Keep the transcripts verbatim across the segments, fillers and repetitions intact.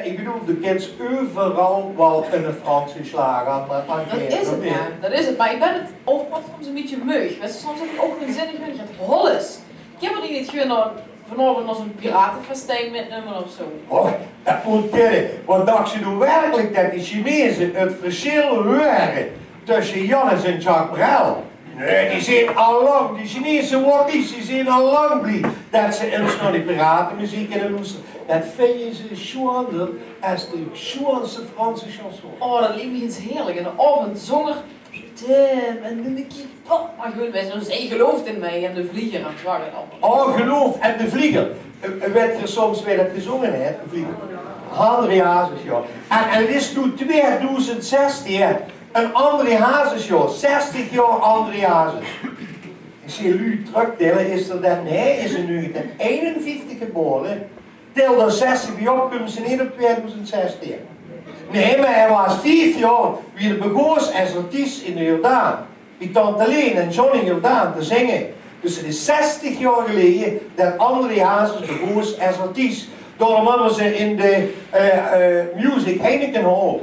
Ich bedoel, doe kins euveral waal 'ne Franse sjlaag aan, eh, aan gaeve, of neet? Det is 't, mer det is 't. Mer ich bön 't ouch waal soms e bietje meug. Wèts se, soms höb ich ouch gein zin in get holles. Kinne v'r die neet gewoon nao, vanaovend nao zo'n piratefestijn mitnumme of zo? Och, det mót kinne. Waat dachs se noe werkelik, det die Chinezen 't versjil huuere tösse Jannes en Jacques Brel? Nae, die zeen al lang, die Chinese wokkies, die zeen al lang blie det ze ins nao die piratemeziek kinne loestere. Det vinje ze sjoonder es de sjoonste Franse chanson. Oh, det liek mich ins heerlik. En de aovend zónger Tim en Mickey Pop. Mer good, wae zeen, zie geloofde in mich en de vlieger en zo allemaol. Oh, geloof en de vlieger. Eh, eh, wèt geer soms wae det gezónge haet, de vlieger? André Hazes, jao. En, en 't is noe twiedoezend zestien, hè. En André Hazes, jao, zestig jaor André Hazes. Ich zeen luuj trökdele, is 'r dan, nae, is in negentien einenvieftig gebore. Tel d'r zestig bie op, kums se neet op twiedoezend zestien. Nae, mer hae waas vief jaor wie 'r begós es artiest in de Jordaan. Bie tante Leen en Johnny Jordaan te zinge. Dus 't is zestig jaor geleje det André Hazes begós es artiest. Daorum höbbe ze in de, eh, eh, Music Heineken Hall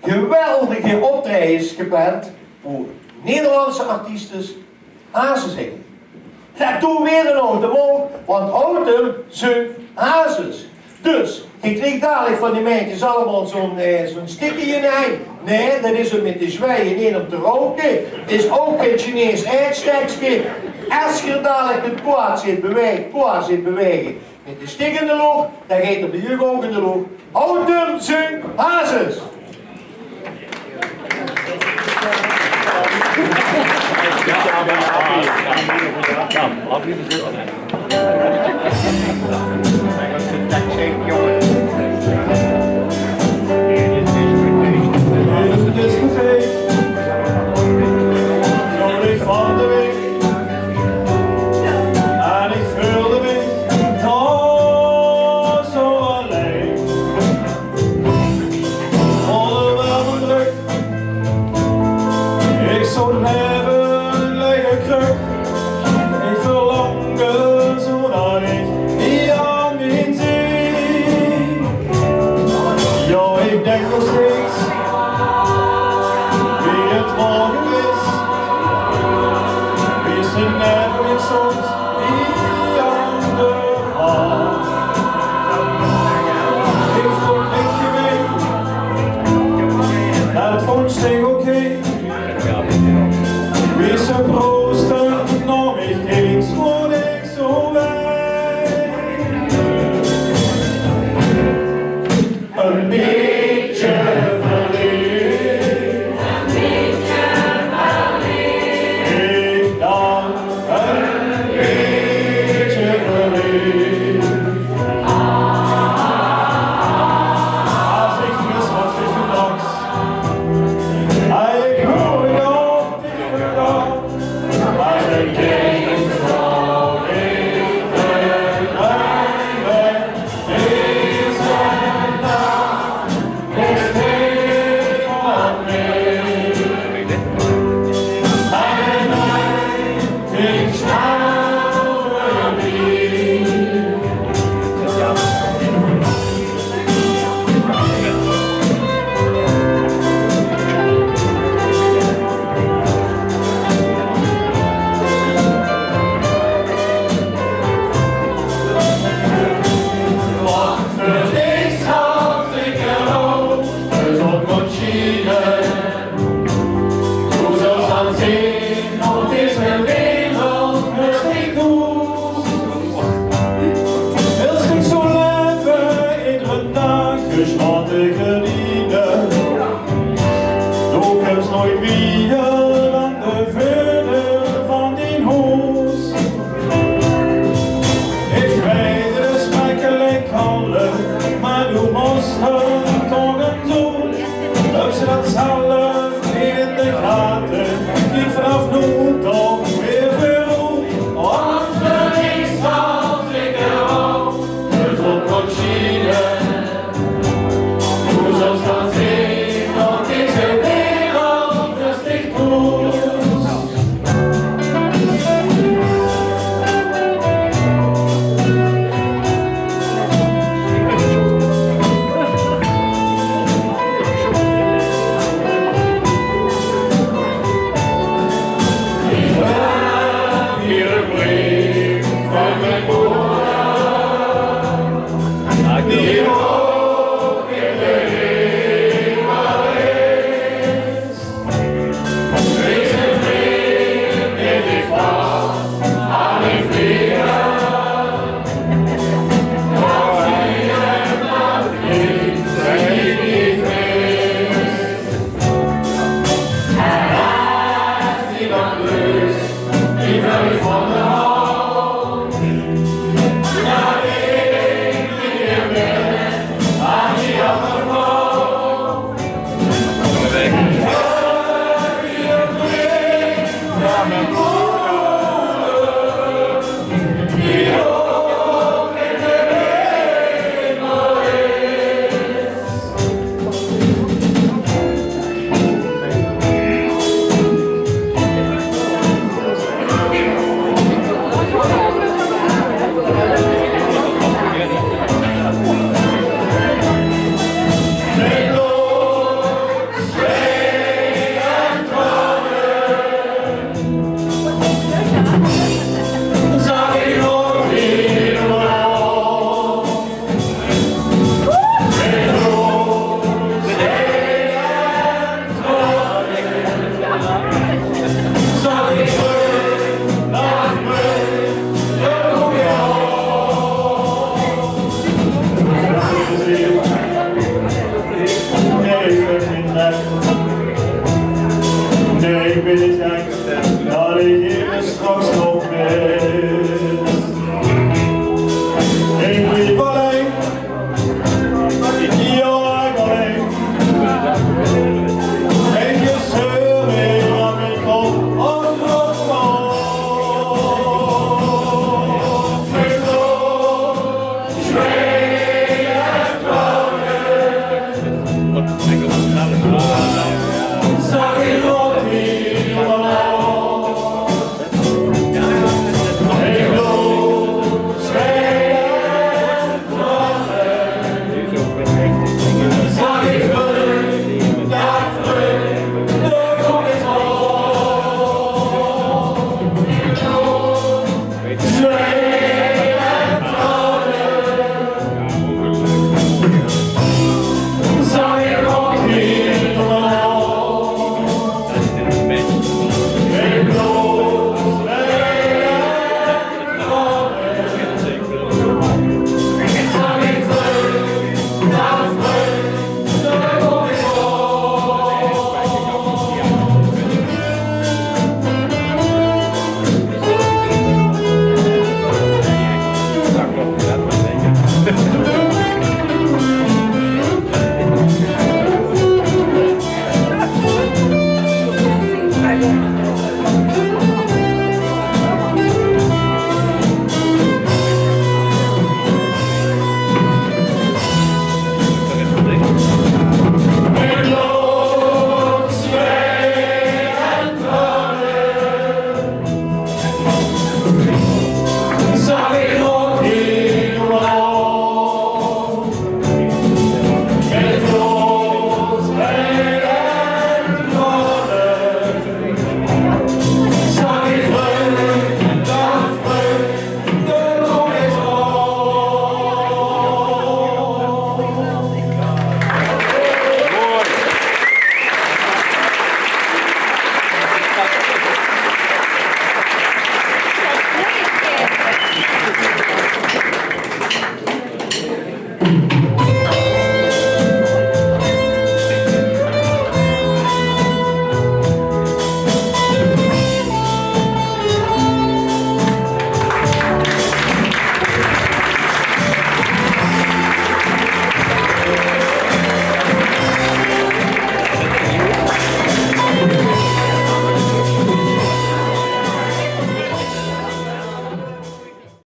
geweldige optraejes gepland veur Nederlandse artiestes Hazes zinge. Det doon veer dan ouch, want Houtum zunk Hazes. Dus, geer kriegt dalik van die meidjes allemaol zo'n, eh, zo'n stikkie in de henj. Nae, det is óm mit te zwieje, neet óm te rouke. Is ouch gein Chinees aetstekske. Es geer dalik mit poa zit bewaege, poa zit bewaege, mit de stik in de loch, dan geit 'r bie uch ouch in de loch. Houtum zunk Hazes. En ich veulde mich toch zo allein. Óngerwerp drök. Ich zoot neve ein lege krök. Ich verlangde zo nao dich, hie aan mien zie. Jao, ich dink nog steeds wie 't morge is. Wie se neve mich zoot. Ich vónj 't gemeen, det vónj ich oké. Wie se prooste nao mich keek, woort ich zo wied. Ein bietje verleef. Ein bietje verleef. Ich dank ein bietje verleef. Es ich wis waat ich gedacht, ich hoor dich gedacht. Wils dich zo leve, edere daag, geschmatte geniete.